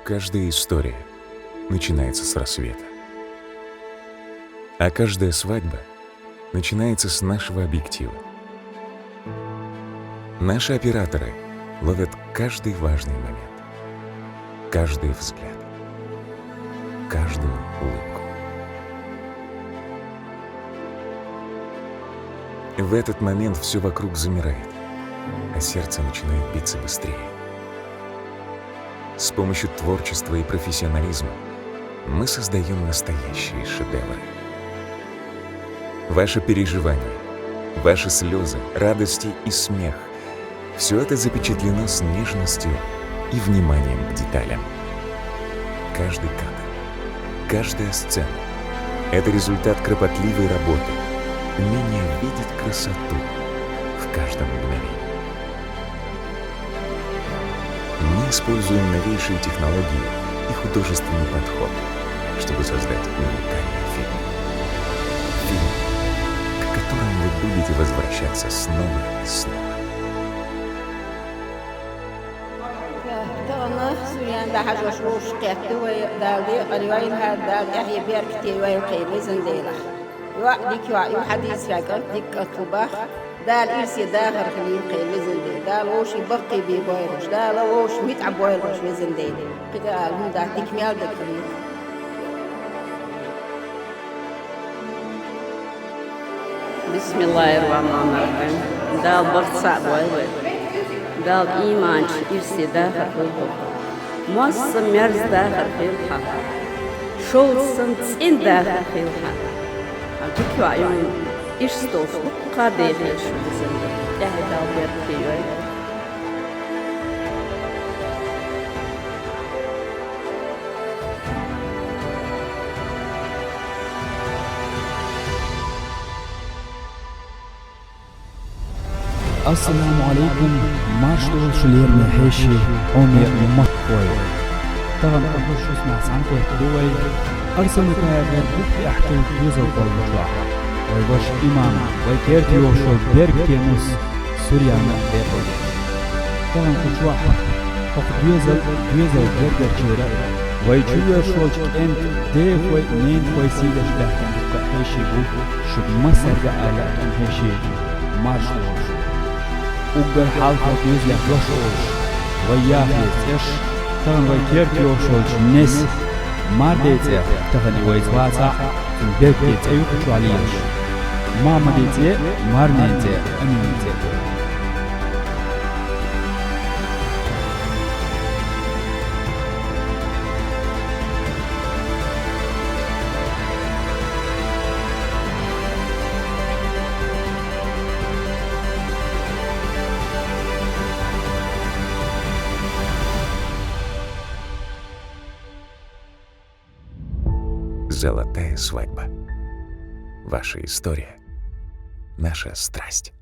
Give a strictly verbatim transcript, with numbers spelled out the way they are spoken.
Каждая история начинается с рассвета. А каждая свадьба начинается с нашего объектива. Наши операторы ловят каждый важный момент, каждый взгляд, каждую улыбку. В этот момент все вокруг замирает, а сердце начинает биться быстрее. С помощью творчества и профессионализма мы создаем настоящие шедевры. Ваши переживания, ваши слезы, радости и смех — все это запечатлено с нежностью и вниманием к деталям. Каждый кадр, каждая сцена — это результат кропотливой работы, умения видеть красоту в каждом мгновении. Мы используем новейшие технологии и художественный подход, чтобы создать уникальный фильм. Фильм, к которому вы будете возвращаться снова и снова. Тахан Сурьяна дӀахьажош вовшах кхетта вай, Дала декъал йойла хӀара, Дала тӀехье беркате йойла кхы везан Дела. ЙоӀ дика йоӀ ю, хьадийцараш кӀант дика кӀант ву бах. Дала ирсе дахар хилийла кхы везан Дела. Дала вовший баккхий бе бойла уж. Дала вовший муьтӀахь бойла уж, везан Дела. Кхы тӀа ала хӀума дац, дика мел дика хилийла. Бисмиллахир-рахманир-рахим. Дала барт цхьаъ бойла вай. Дала ийманчу ирсе дахар хуьлда. Моссам мерза дахар хуьлда хьан. Шовзткъа санна цӀена дахар хуьлда хьан. Хьан дика йоӀ ю, иштта долуш дуккха а дехар шу везан Дела. ТӀехье Дала беркате йойла. Ассаламу алейкум, марша долуш лераме хьеший, хьоме махкахой! Тахана кху шуьсмах цхьаьна кхетта ду вай, Арсанукаевгара бухтехь хилла доьзал кӀорлучохь. Вай ваша имам, вай керта йогӀуш йолу беркате нус Сурьяна декъала. Тахана кху чохь хӀокху доьзал, доьзал гергарчеран а, вай чувоьрзуш волчу кӀентан дехой а, ненахой а сий деш баьхкина дуккха а хьеший бу, шуьга массаьрга а лаьа кхин хьеший, марша лолуш. Уггар хьалха доьзалех дош олуш, вай яхъе цӀерш, тахана вай керта йогӀуш йолчу Несса, Марден цӀе, тахана и вайца вацахь, цуьнан беркате цӀе ю кху чохь лелаш. Махьмадин цӀе, Марнин цӀе, Аминин цӀе. Золотая свадьба. Ваша история, наша страсть.